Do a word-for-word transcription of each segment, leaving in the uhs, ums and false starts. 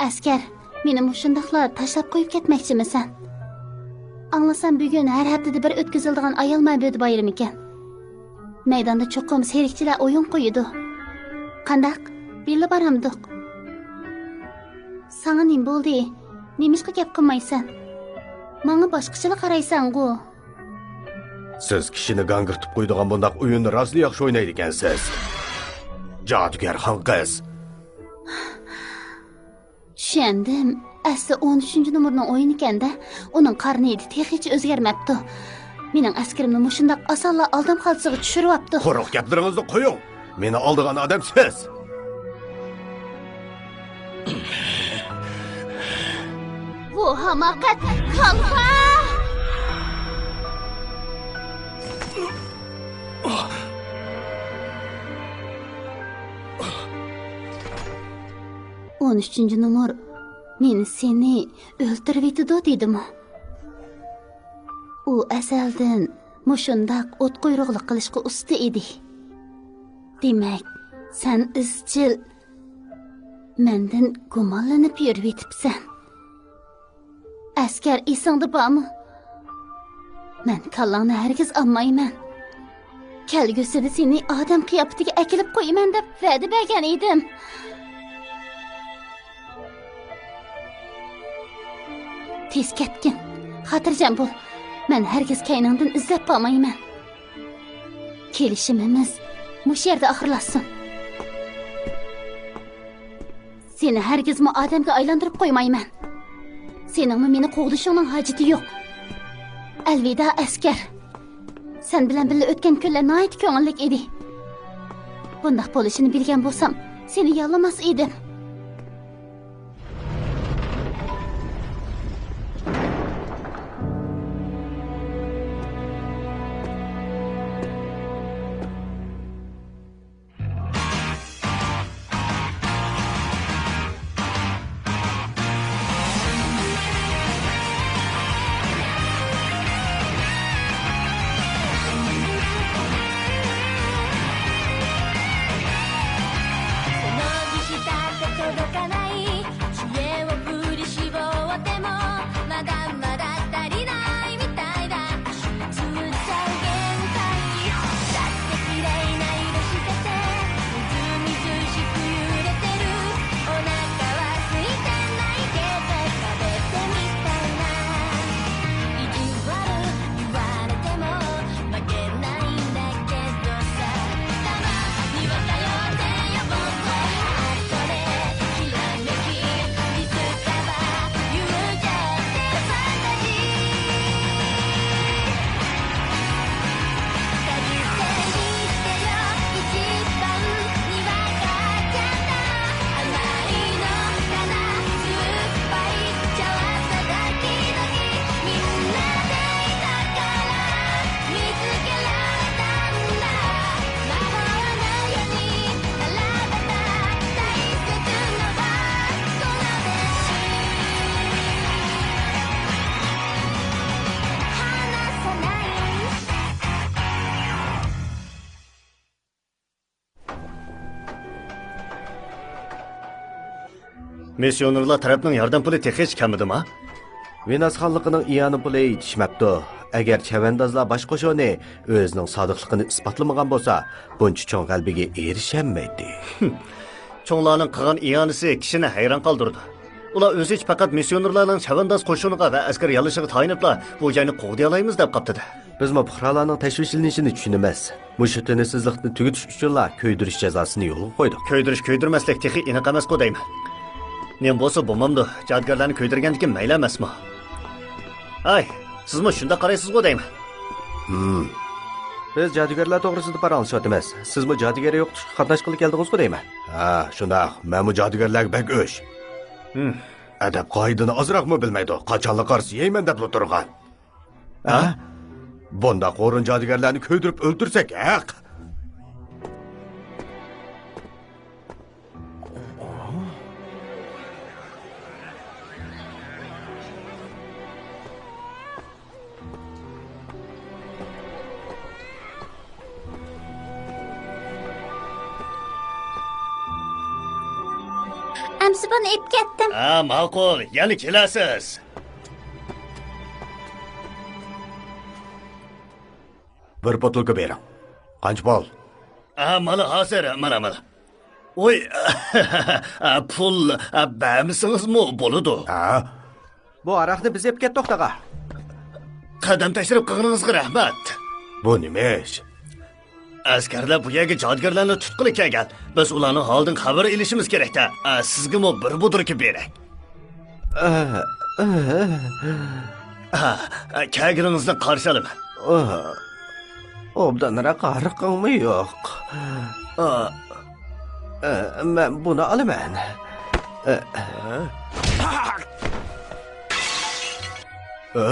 ئەسكەر، مېنى مۇشۇنداقلا تاشلاپ قويۇپ كەتمەكچىمىسەن؟ ئاڭلىسام، بۈگۈن ھەر ھەپتىدە بىر ئۆتكۈزۈلىدىغان ئايال مەبۇدى بايرىمىكەن. مەيداندا چوقۇم سېرىقچىلار ئويۇن قويىدۇ. قانداق؟ بىللە بارامدۇق؟ ساڭا نېمە بولدى؟ نېمىشقا گەپ قىلمايسەن؟ ماڭا باشقىچىلا قارايسەنغۇ؟ سىز كىشىنى گاڭگىرىتىپ قويىدىغان بۇنداق ئويۇننى راسلا ياخشى ئوينايدىكەنسىز. جادۇگەر خان قىز. چۈشەندىم. ئەسلى ئون ئۈچىنچى نومۇرنىڭ ئويۇنىكەن-دە، ئۇنىڭ قارا نىيىتى تېخىچە ئۆزگەرمەپتۇ. مېنىڭ ئەسكىرىمنى مۇشۇنداق ئاسانلا ئالدام خالتىسىغا چۈشۈرۈۋاپتۇ. قۇرۇق گەپلىرىڭىزنى قويۇڭ. مېنى ئالدىغان ئادەم سىز. بۇ ھاماقەت كاللا! ئون ئۈچىنچى نومۇر، مېنى سېنى ئۆلتۈرۈۋېتىدۇ دېدىمۇ؟ ئۇ ئەزەلدىن مۇشۇنداق ئوت قۇيرۇقلۇق قىلىشقا ئۇستا ئىدى. دېمەك، سەن ئىزچىل مەندىن گۇمانلىنىپ يۈرۈۋېتىپسەن. ئەسكەر، ئېسىڭدە بارمۇ؟ مەن كاللاڭنى ھەرگىز ئالمايمەن. كەلگۈسىدە سېنى ئادەم قىياپىتىگە ئەكېلىپ قويىمەن دەپ ۋەدە بەرگەن ئىدىم. تېز كەتكىن. خاتىرجەم بول. مەن ھەرگىز كەينىڭدىن ئىزدەپ بارمايمەن. كېلىشىمىمىز مۇشۇ يەردە ئاخىرلاشسۇن. سېنى ھەرگىزمۇ ئادەمگە ئايلاندۇرۇپ قويمايمەن. سېنىڭمۇ مېنى قوغدىشىڭنىڭ ھاجىتى يوق. ئەلۋىدا، ئەسكەر. سەن بىلەن بىللە ئۆتكەن كۈنلەر ناھايىتى كۆڭۈللۈك ئىدى. بۇنداق بولۇشىنى بىلگەن بولسام، سېنى ياللىماس ئىدىم. مىسسىيونېرلار تەرەپنىڭ ياردەم پۇلى تېخىچە كەلمىدىما؟ ۋېناس خانلىقىنىڭ ئىئانە پۇلى يېتىشمەپتۇ. ئەگەر چەۋەندازلار باش قوشۇنى ئۆزىنىڭ سادىقلىقىنى ئىسپاتلىمىغان بولسا، بۇنچە چوڭ غەلىبىگە ئېرىشەلمەيتتى. چوڭلارنىڭ قىلغان ئىئانىسى كىشىنى ھەيران قالدۇرىدۇ. ئۇلار ئۆزىچە پەقەت مىسسىيونېرلارنىڭ چەۋەنداز قوشۇنىغا ۋە ئەسكەر ياللىشىغا تايىنىپلا بۇ جاينى قوغدىيالايمىز دەپ قاپتىدى. بىزمۇ پۇقرالارنىڭ تەشۋىشلىنىشىنى چۈشىنىمىز. مۇشۇ تىنچسىزلىقنى تۈگىتىش ئۈچۈنلا كۆيدۈرۈش جازاسىنى يولغا قويدۇق. كۆيدۈرۈش، كۆيدۈرمەسلىك تېخى ئېنىق ئەمەسقۇ دەيمەن. نېمە بولسا بولمامدۇ، جادۇگەرلەرنى كۆيدۈرگەندىكىن مەيلى ئەمەسمۇ؟ ھاي، سىزمۇ شۇنداق قارايسىزغۇ دەيمەن. ھىم. بىز جادۇگەرلەر توغرىسىدا پاراڭلىشىۋاتىمىز. سىزمۇ جادۇگەر يوقىتىشقا قاتناشقىلى كەلدىڭىزغۇ دەيمەن. ھە، شۇنداق. مەنمۇ جادۇگەرلەرگە بەك ئۆچ. ھىم. ئەدەپ-قائىدىنى ئازراقمۇ بىلمەيدۇ. قاچانلا قارىسا يەيمەن دەپلا تۇرغان. ھە؟ بۇنداق ھورۇن جادۇگەرلەرنى كۆيدۈرۈپ ئۆلتۈرسەك ھەق. ئەمسە بۇنى ئېلىپ كەتتىم. ھە، ماقۇل، يەنە كېلەسىز. بىر بوتۇلكا بېرىڭ. قانچە پۇل؟ ھە، مانا ھازىر، مانا، مانا. ۋوي، پۇل بەرمىسىڭىزمۇ بولىدۇ. ھە؟ بۇ ھاراقنى بىز ئېلىپ كەتتۇق، تاغا. قەدەم تەشرىپ قىلغىنىڭىزغا رەھمەت. بۇ نېمە ئىش؟ ئەسكەرلەر بۇ يەرگە جادۇگەرلەرنى تۇتقىلى كەلگەن. بىز ئۇلارنىڭ ھالىدىن خەۋەر ئېلىشىمىز كېرەك-تە. ئە، سىزگىمۇ بىر بۇدرىكى بېرەي. ئە، ئە. ئە، ئە، كەلگىنىڭىزنى قارشى ئالىمەن. ئە، ئوبدانراق ھارىقىڭمۇ يوق. ئە، ئە، مەن بۇنى ئالىمەن. ئە. ئە،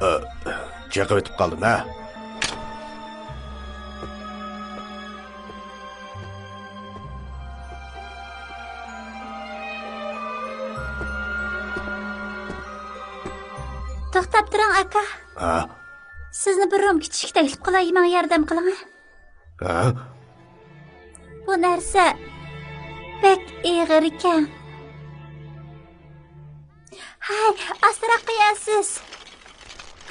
ئە، چېقىۋېتىپ قالدىم، ھە؟ توختاپ تۇرۇڭ، ئاكا. ھە؟ سىزنى بىر رومكا ئىچىشكە تەكلىپ قىلاي، ماڭا ياردەم قىلىڭ. ھە؟ بۇ نەرسە بەك ئېغىر ئىكەن. ھەي، ئاستىراق قويارسىز.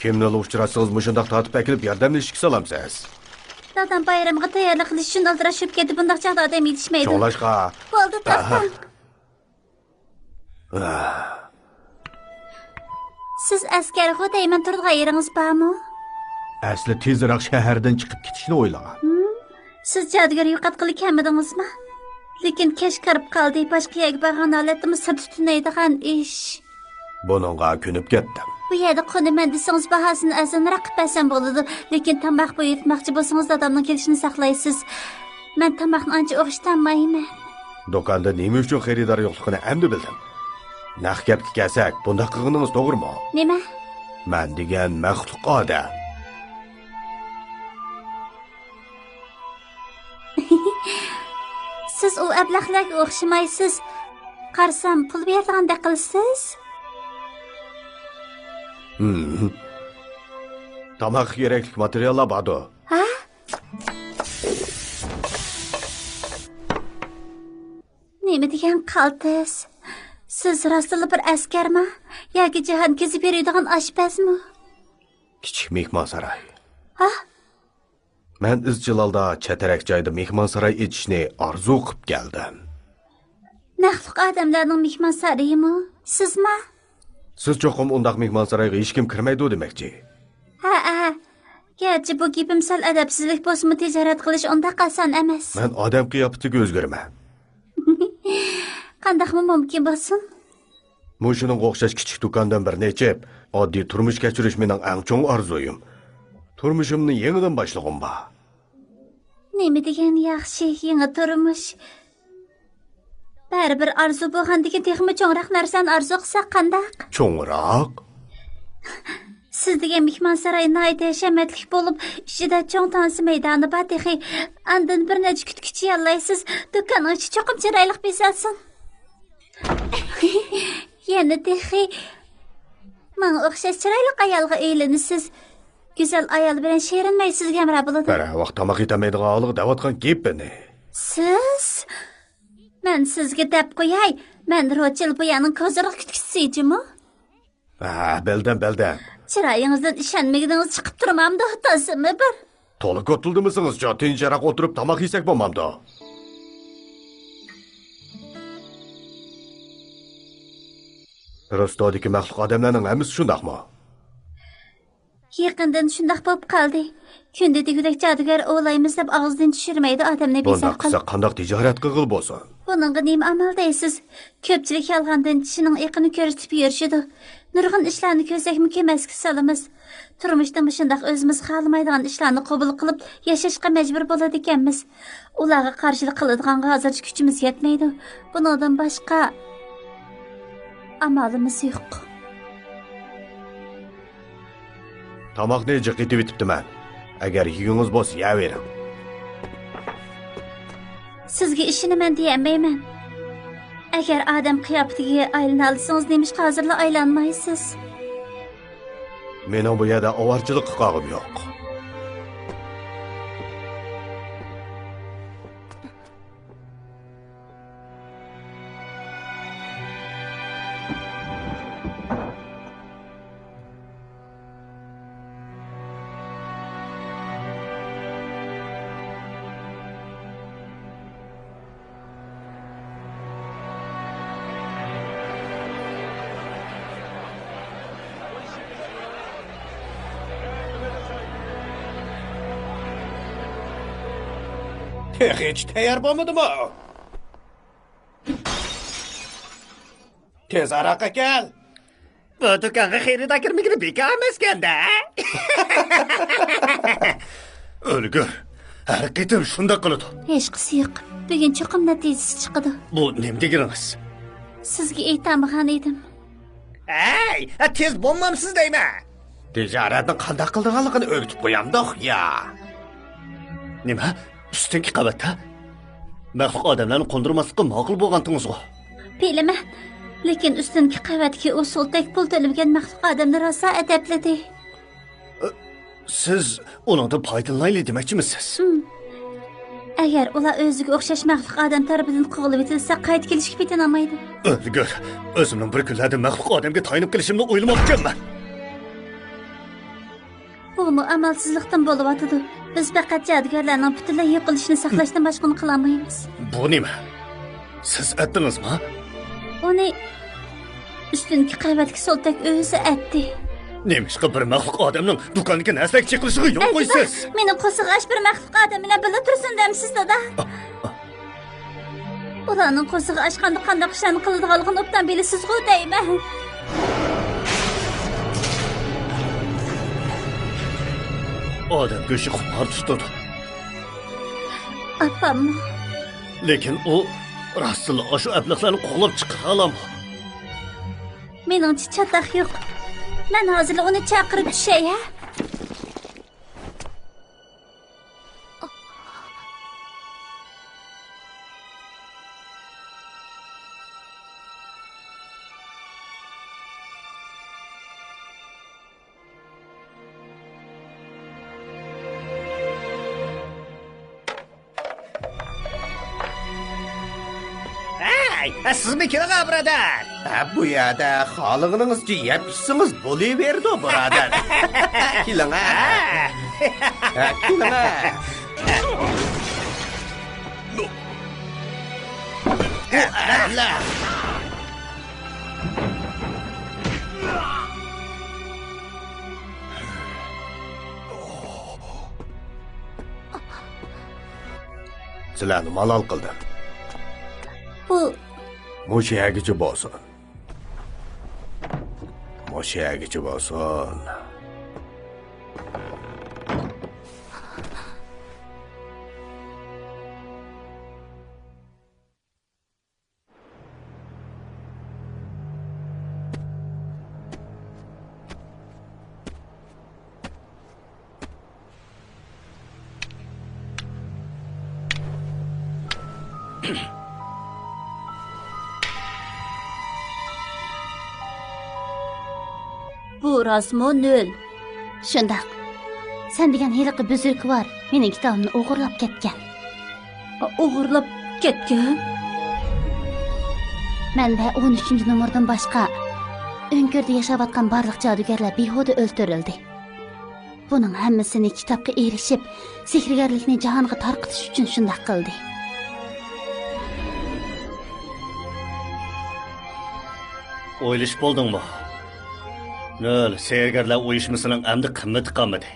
كىمنىلا ئۇچراتسىڭىز، مۇشۇنداق تارتىپ ئەكېلىپ ياردەملىشىشكە سالامسىز. دادام بايرامغا تەييارلىق قىلىش ئۈچۈن ئالدىراش بولۇپ كەتتى، بۇنداق چاغدا ئادەم يېتىشمەيدۇ. شۇڭلاشقا. بولدى، توختاڭ. ئاھ. سىز ئەسكەرغۇ دەيمەن، تۇرىدىغان يېرىڭىز بارمۇ؟ ئەسلى تېزرەك شەھەردىن چىقىپ كېتىشنى ئويلىغان. ھىم؟ سىز جادۇگەر يوقاتقىلى كەلمىدىڭىزمۇ؟ لېكىن كەچ كىرىپ قالدى، باشقا يەرگە بارغان ھالەتتىمۇ سىرتتا تۈنەيدىغان ئىش. بۇنىڭغا كۆنۈپ كەتتىم. بۇ يەردە قونىمەن دېسىڭىز، باھاسىنى ئەرزانراق قىلىپ بەرسەم بولىدۇ. لېكىن تاماق بۇيرۇتماقچى بولسىڭىز، دادامنىڭ كېلىشىنى ساقلايسىز. مەن تاماقنى ئانچە ئوخشىتالمايمەن. دۇكاندا نېمە ئۈچۈن خېرىدار يوقلۇقىنى ئەمدى بىلدىم. نەق گەپكە كەلسەك، بۇنداق قىلغىنىڭىز توغرىمۇ؟ نېمە؟ مەن دېگەن مەخلۇق ئادەم. سىز ئۇ ئەبلەخلەرگە ئوخشىمايسىز. قارىسام، پۇل بېرىدىغاندەك قىلىسىز. ھىم. تاماققا كېرەكلىك ماتېرىياللار باردۇ. ھە؟ نېمە دېگەن قالتىس؟ سىز راستتىنلا بىر ئەسكەرما؟ ياكى جاھان كېزىپ يۈرىدىغان ئاشپەزمۇ؟ كىچىك مېھمانساراي. ھە؟ مەن ئىزچىل ھالدا چەترەك جايدا مېھمانساراي ئېچىشنى ئارزۇ قىپ كەلدىم. مەخلۇق ئادەملەرنىڭ مېھمانسارىيىمۇ؟ سىزما؟ سىز چوقۇم ئۇنداق مېھمانسارايغا ھېچكىم كىرمەيدۇ دېمەكچى. ھەئە. گەرچە بۇ گېپىم سەل ئەدەپسىزلىك بولسىمۇ، تىجارەت قىلىش ئۇنداق ئاسان ئەمەس. مەن ئادەم قىياپىتىگە ئۆزگىرىمەن. قانداقمۇ مۇمكىن بولسۇن؟ مۇشۇنىڭغا ئوخشاش كىچىك دۇكاندىن بىرنى ئېچىپ، ئاددىي تۇرمۇش كەچۈرۈش مېنىڭ ئەڭ چوڭ ئارزۇيۇم. تۇرمۇشۇمنى يېڭىدىن باشلىغۇم بار. نېمە دېگەن ياخشى، يېڭى تۇرمۇش. بەرىبىر ئارزۇ بولغاندىكىن تېخىمۇ چوڭراق نەرسىلەرنى ئارزۇ قىلساق قانداق؟ چوڭراق؟ سىز دېگەن مېھمانساراي ناھايىتى ھەشەمەتلىك بولۇپ، ئىچىدە چوڭ تانسا مەيدانى بار تېخى. ئاندىن بىر نەچچە كۈتكۈچى ياللايسىز. دۇكاننىڭ ئىچى چوقۇم چىرايلىق بېزەلسۇن. يەنە تېخى ماڭا ئوخشاش چىرايلىق ئايالغا ئۆيلىنىسىز. گۈزەل ئايال بىلەن شېرىن مەي سىزگە ھەمراھ بولىدۇ. ھەر ۋاقىت تاماق يېتەلمەيدىغان ھالىغا دەۋاتقان گېپىنى. سىز؟ مەن سىزگە دەپ قوياي، مەن روچىل بۇ يەرنىڭ كوزىرلىق كۈتكۈچىسى جۇمۇ. ھە، بىلدىم، بىلدىم. چىرايىڭىزدىن ئىشەنمىگىنىڭىز چىقىپ تۇرمامدۇ؟ تازىمۇ بىر. تولا كوتۇلدىمىسىڭىزچۇ، تىنچراق ئولتۇرۇپ تاماق يېسەك بولمامدۇ؟ رۇستودىكى مەخلۇق ئادەملەرنىڭ ھەممىسى شۇنداقمۇ؟ يېقىندىن شۇنداق بولۇپ قالدى. كۈندە دېگۈدەك جادۇگەر ئوۋلايمىز دەپ ئاغزىدىن چۈشۈرمەيدۇ ئادەمنى بىزار بۇنداق قىلىپ. قىلسا قانداق تىجارەت قىلغىلى بولسۇن؟ بۇنىڭغا نېمە ئامال دەيسىز؟ كۆپچىلىك يالغاندىن چىشىنىڭ ئېقىنى كۆرسىتىپ يۈرۈشىدۇ. نۇرغۇن ئىشلارنى كۆرسەكمۇ كۆمەسكە سالىمىز. تۇرمۇشتا مۇشۇنداق ئۆزىمىز خالىمايدىغان ئىشلارنى قوبۇل قىلىپ ياشاشقا مەجبۇر بولىدىكەنمىز. ئۇلارغا قارشىلىق قىلىدىغانغا ھازىرچە كۈچىمىز يەتمەيدۇ. بۇنىڭدىن باشقا ئامالىمىز يوق. تاماقنى جىق ئېتىۋېتىپتىمەن. ئەگەر يېگۈڭىز بولسا يەۋېرىڭ. سىزگە ئىشىنىمەن دېيەلمەيمەن. ئەگەر ئادەم قىياپىتىگە ئايلىنالىسىڭىز، نېمىشقا ھازىرلا ئايلانمايسىز؟ مېنىڭ بۇ يەردە ئاۋارىچىلىققا قالغۇم يوق. تېخىچە تەييار بولمىدىمۇ؟ تېزراق ئەكەل. بۇ دۇكانغا خېرىدار كىرمىگىنى بىكار ئەمەسكەندە. ئۆلگۈر. ھەر قېتىم شۇنداق قىلىدۇ. ھېچقىسى يوق. بۈگۈن چوقۇم نەتىجىسى چىقىدۇ. بۇ نېمە دېگىنىڭىز؟ سىزگە ئېيتالمىغان ئىدىم. ھەي، تېز بولمامسىز دەيمەن. تىجارەتنى قانداق قىلىدىغانلىقىنى ئۆگىتىپ قويامدۇق يا. نېمە؟ ئۈستۈنكى قەۋەتتە؟ مەخلۇق ئادەملەرنى قوندۇرماسلىققا ماقۇل بولغانتىڭىزغۇ؟ بىلىمەن. لېكىن ئۈستۈنكى قەۋەتتىكى ئۇ سولتەك پۇل تۆلىمىگەن مەخلۇق ئادەمنى راسا ئەدەپلىدى. ئە، سىز ئۇنىڭدىن پايدىلىنايلى دېمەكچىمىسىز؟ ھىم. ئەگەر ئۇلار ئۆزىگە ئوخشاش مەخلۇق ئادەم تەرىپىدىن قوغلىۋېتىلسە، قايتا كېلىشكە پېتىنالمايدۇ. ئۆلگۈر، ئۆزۈمنىڭ بىر كۈنلەردە مەخلۇق ئادەمگە تايىنىپ قېلىشىمنى ئويلىماپتىكەنمەن. بۇمۇ ئامالسىزلىقتىن بولۇۋاتىدۇ. بىز پەقەت جادۇگەرلەرنىڭ پۈتۈنلەي يوقىلىشىنى ساقلاشتىن باشقىنى قىلالمايمىز. بۇ نېمە؟ سىز ئەتتىڭىزما؟ ئۇنى ئۈستۈنكى قەۋەتتىكى سولتەك ئۆزى ئەتتى. نېمىشقا بىر مەخلۇق ئادەمنىڭ دۇكاندىكى نەرسىلەرگە چېقىلىشىغا يول قويىسىز؟ مېنىڭ قورسىقى ئاچ بىر مەخلۇق ئادەم بىلەن بىللە تۇرسۇن دەمسىز، دادا؟ ئۇلارنىڭ قورسىقى ئاچقاندا قانداق ئىشلارنى قىلىدىغانلىقىنى ئوبدان بىلىسىزغۇ دەيمەن. ئادەم گۆشى خۇمار تۇتىدۇ. ئاپاممۇ. لېكىن ئۇ راستتىنلا ئاشۇ ئەبلەخلەرنى قوغلاپ چىقىرالامدۇ؟ مېنىڭچە چاتاق يوق. مەن ھازىرلا ئۇنى چاقىرىپ چۈشەي، ھە؟ ھەي، سىزمۇ كېلىڭە، بۇرادەر. ھە، بۇ يەردە خالىغىنىڭىزچە يەپ ئىچسىڭىز بولۇۋېرىدۇ، بۇرادەر. كېلىڭە. ھە، كېلىڭە. سىلەرنى مالال قىلدىم. بۇ مۇشۇ يەرگىچە بولسۇن. مۇشۇ يەرگىچە بولسۇن. بۇ راستمۇ، نۆل؟ شۇنداق. سەن دېگەن ھېلىقى بۈزرۈكۋار مېنىڭ كىتابىمنى ئوغرىلاپ كەتكەن. ئوغرىلاپ كەتكەن؟ مەنبە: ئون ئۈچىنچى نومۇردىن باشقا، ئۆڭكۈردە ياشاۋاتقان بارلىق جادۇگەرلەر بىھۇدە ئۆلتۈرۈلدى. بۇنىڭ ھەممىسىنى كىتابقا ئېرىشىپ، سېھىرگەرلىكنى جاھانغا تارقىتىش ئۈچۈن شۇنداق قىلدى. ئويلىشىپ بولدۇڭمۇ؟ نۆل، سېھىرگەرلەر ئۇيۇشمىسىنىڭ ئەمدى قىممىتى قالمىدى.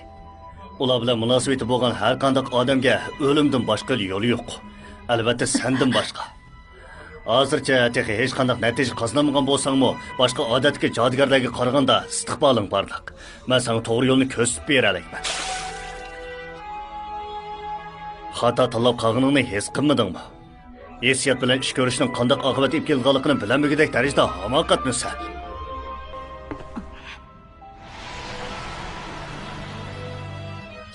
ئۇلار بىلەن مۇناسىۋىتى بولغان ھەر قانداق ئادەمگە ئۆلۈمدىن باشقا يول يوق. ئەلۋەتتە، سەندىن باشقا. ھازىرچە تېخى ھېچقانداق نەتىجە قازىنالمىغان بولساڭمۇ، باشقا ئادەتتىكى جادۇگەرلەرگە قارىغاندا ئىستىقبالىڭ پارلاق. مەن ساڭا توغرا يولنى كۆرسىتىپ بېرەلەيمەن. خاتا تاللاپ قالغىنىڭنى ھېس قىلمىدىڭمۇ؟ ھېسسىيات بىلەن ئىش كۆرۈشنىڭ قانداق ئاقىۋەت ئېلىپ كېلىدىغانلىقىنى بىلەلمىگۈدەك دەرىجىدە ھاماقەتمۇ سەن.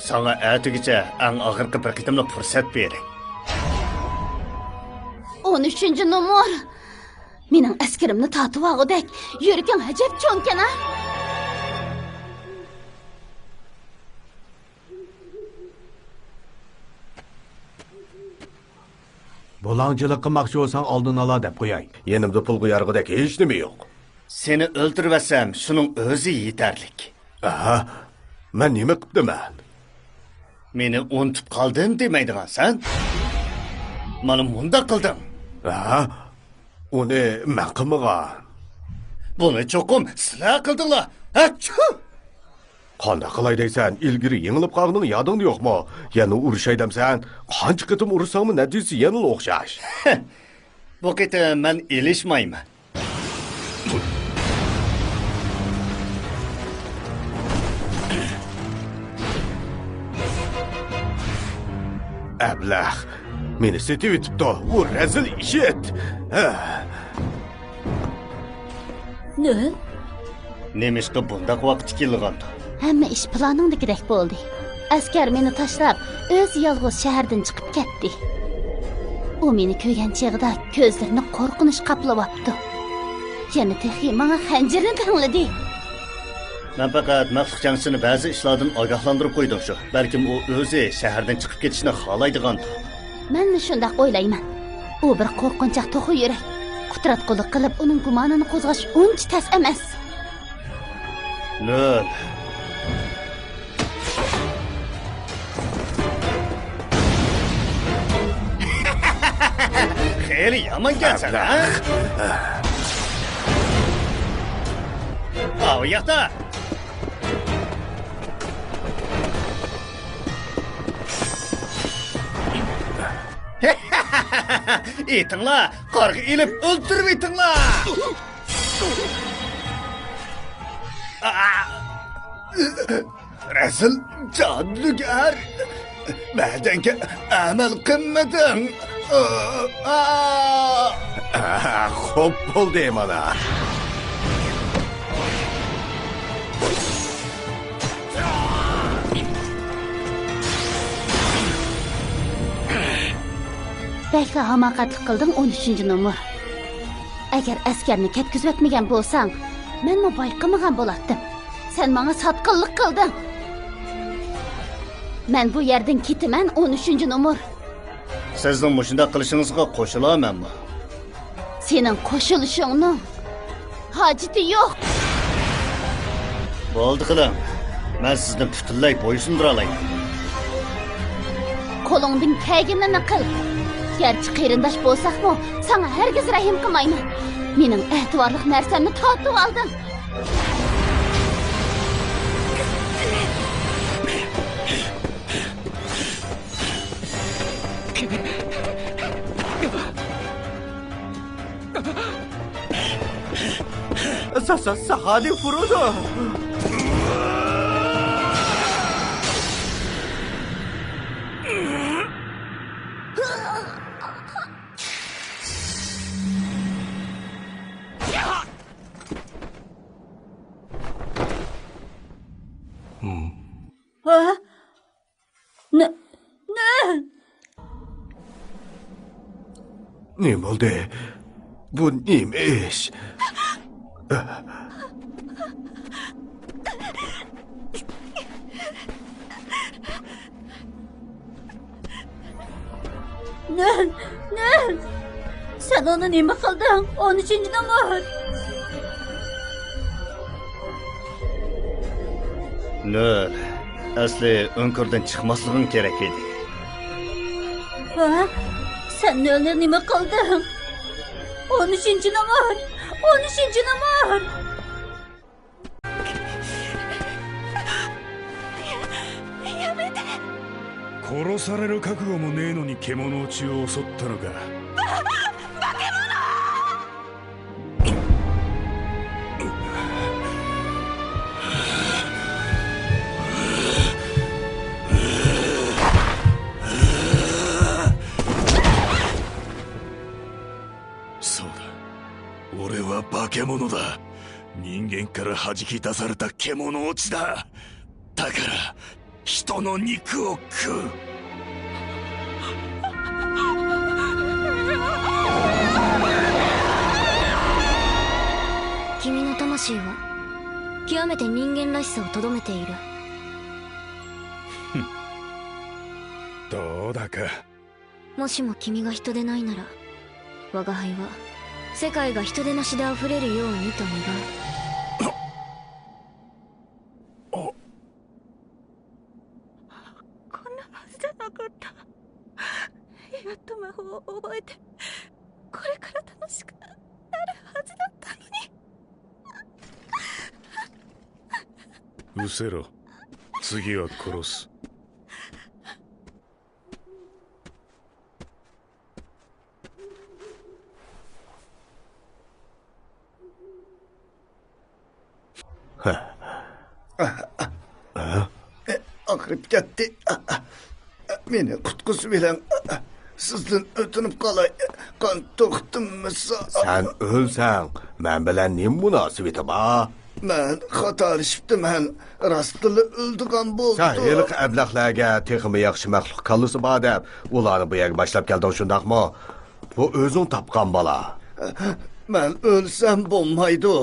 ساڭا ئەتىگىچە ئەڭ ئاخىرقى بىر قېتىملىق پۇرسەت بېرەي. ئون ئۈچىنچى نومۇر. مېنىڭ ئەسكىرىمنى تارتىۋالغۇدەك يۈرىكىڭ ئەجەب چوڭكەن-ە. بۇلاڭچىلىق قىلماقچى بولساڭ، ئالدىنى ئالا دەپ قوياي. يېنىمدا پۇل قويارغۇدەك ھېچنېمە يوق. سېنى ئۆلتۈرۈۋەتسەم، شۇنىڭ ئۆزى يېتەرلىك. ئاھا، مەن نېمە قىپتىمەن؟ مېنى ئۇنتۇپ قالدىم دېمەيدىغانسەن؟ مانا مۇنداق قىلدىڭ. ئاھا، ئۇنى مەن قىلمىغان. بۇنى چوقۇم سىلەر قىلدىڭلار. ئەچچۇ! قانداق قىلاي دەيسەن، ئىلگىرى يېڭىلىپ قالغىنىڭ يادىڭدا يوقمۇ؟ يەنە ئۇرۇشاي دەمسەن؟ قانچە قېتىم ئۇرساڭمۇ نەتىجىسى يەنىلا ئوخشاش. بۇ قېتىم مەن ئېلىشمايمەن. ئەبلەخ، مېنى سېتىۋېتىپتۇ، ئۇ رەزىل ئىشىت. نۆل؟ نېمىشقا بۇنداق ۋاقىتتا كېلىدىغاندۇ؟ ھەممە ئىش پىلانىڭدىكىدەك بولدى. ئەسكەر مېنى تاشلاپ، ئۆزى يالغۇز شەھەردىن چىقىپ كەتتى. ئۇ مېنى كۆرگەن چېغىدا كۆزلىرىنى قورقۇنچ قاپلىۋاپتۇ. يەنە تېخى ماڭا خەنجىرنى تەڭلىدى. مەن پەقەت مەخلۇق جەڭچىسىنى بەزى ئىشلاردىن ئاگاھلاندۇرۇپ قويدۇم شۇ. بەلكىم ئۇ ئۆزى شەھەردىن چىقىپ كېتىشنى خالايدىغاندۇ. مەنمۇ شۇنداق ئويلايمەن. ئۇ بىر قورقۇنچاق توخۇ يۈرەك. قۇتراتقۇلۇق قىلىپ ئۇنىڭ گۇمانىنى قوزغاش ئۇنچە تەس ئەمەس. نۆل. خېلى يامانكەنسەن، ھە؟ ئاۋۇ ياقتا. ئېتىڭلار، قارغا ئېلىپ ئۆلتۈرۈۋېتىڭلار! رەزىل جادۇگەر! ۋەدەڭگە ئەمەل قىلمىدىڭ! خوپ بولدى مانا! بەكلا ھاماقەتلىك قىلدىڭ، ئون ئۈچىنچى نومۇر. ئەگەر ئەسكەرنى كەتكۈزۈۋەتمىگەن بولساڭ، مەنمۇ بايقىمىغان بولاتتىم. سەن ماڭا ساتقىنلىق قىلدىڭ. مەن بۇ يەردىن كېتىمەن، ئون ئۈچىنچى نومۇر. سىزنىڭ مۇشۇنداق قىلىشىڭىزغا قوشۇلامەنمۇ؟ سېنىڭ قوشۇلۇشۇڭنىڭ ھاجىتى يوق. بولدى قىلىڭ. مەن سىزنى پۈتۈنلەي بويسۇندۇرالايمەن. قولۇڭدىن كەلگىنىنى قىل. گەرچە قېرىنداش بولساقمۇ، ساڭا ھەرگىز رەھىم قىلمايمەن. مېنىڭ ئەتىۋارلىق نەرسەمنى تارتىۋالدىڭ. سا، سا، ساخانى فۇرۇدۇ! ھە؟ نە، نە؟ نېمە بولدى؟ بۇ نېمە ئىش؟ نۆل، نۆل! سەن ئۇنى نېمە قىلدىڭ؟ ئون ئۈچىنچى نومۇر! نۆل، ئەسلى ئۆڭكۈردىن چىقماسلىقىڭ كېرەك ئىدى. ھە؟ سەن نۆلنى نېمە قىلدىڭ؟ ئون ئۈچىنچى نومۇر! ئون ئۈچىنچى نومۇر! 殺される覚悟もねえのに、獣落ちを襲ったのか。そうだ。俺は化け物だ。人間からはじき出された、獣落ちだ。だから、人の肉を食う。君の魂は極めて人間らしさをとどめている。どうだか。 もしも君が人でないなら、我が輩は世界が人でなしで溢れるようにと願う。 こんなはずじゃなかった。やっと魔法を覚えて、これから楽しくなるはずだったのに。 失せろ。次は殺す。ئاغرىپ كەتتى. مېنى قۇتقۇزۇۋېلىڭ. سىزدىن ئۆتۈنۈپ قالاي. قان توختىمىسا. سەن ئۆلسەڭ، مەن بىلەن نېمە مۇناسىۋىتى بار؟ مەن خاتالىشىپتىمەن. راستلا ئۆلىدىغان بولدۇم. سەن ھېلىقى ئەبلەخلەرگە تېخىمۇ ياخشى مەخلۇق كاللىسى بار دەپ، ئۇلارنى بۇ يەرگە باشلاپ كەلدىڭ، شۇنداقمۇ؟ بۇ ئۆزۈڭ تاپقان بالا. مەن ئۆلسەم بولمايدۇ.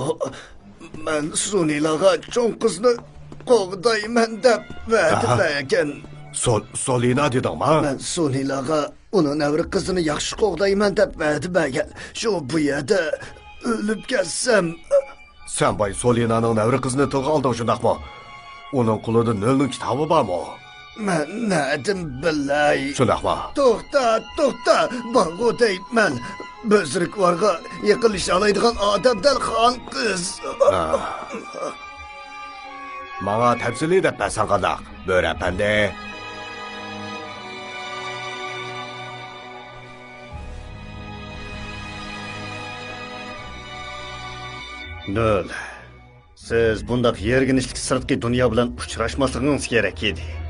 مەن سۇنىلارغا چوڭ قىزنى قوغدايمەن دەپ ۋەدە ئاھا. بەرگەن. سول-، سولىنا دېدىڭما؟ مەن سۇنىلارغا ئۇنىڭ نەۋرە قىزىنى ياخشى قوغدايمەن دەپ ۋەدە بەرگەن. شۇ بۇ يەردە ئۆلۈپ كەتسەم. سەن باي سولىنانىڭ نەۋرە قىزىنى تىلغا ئالدىڭ، شۇنداقمۇ؟ ئۇنىڭ قولىدا نۆلنىڭ كىتابى بارمۇ؟ مەن نەدىن بىلەي؟ شۇنداقمۇ؟ توختا، توختا، بارغۇ دەيمەن. بۆزرۈكۋارغا يېقىنلىشالايدىغان ئادەم دەل خان قىز. ھا. ماڭا تەپسىلىي دەپ بەرسەڭ قانداق، بۆرە ئەپەندى؟ نۆل. سىز بۇنداق يىرگىنچلىك سىرتقى دۇنيا بىلەن ئۇچراشماسلىقىڭىز كېرەك ئىدى.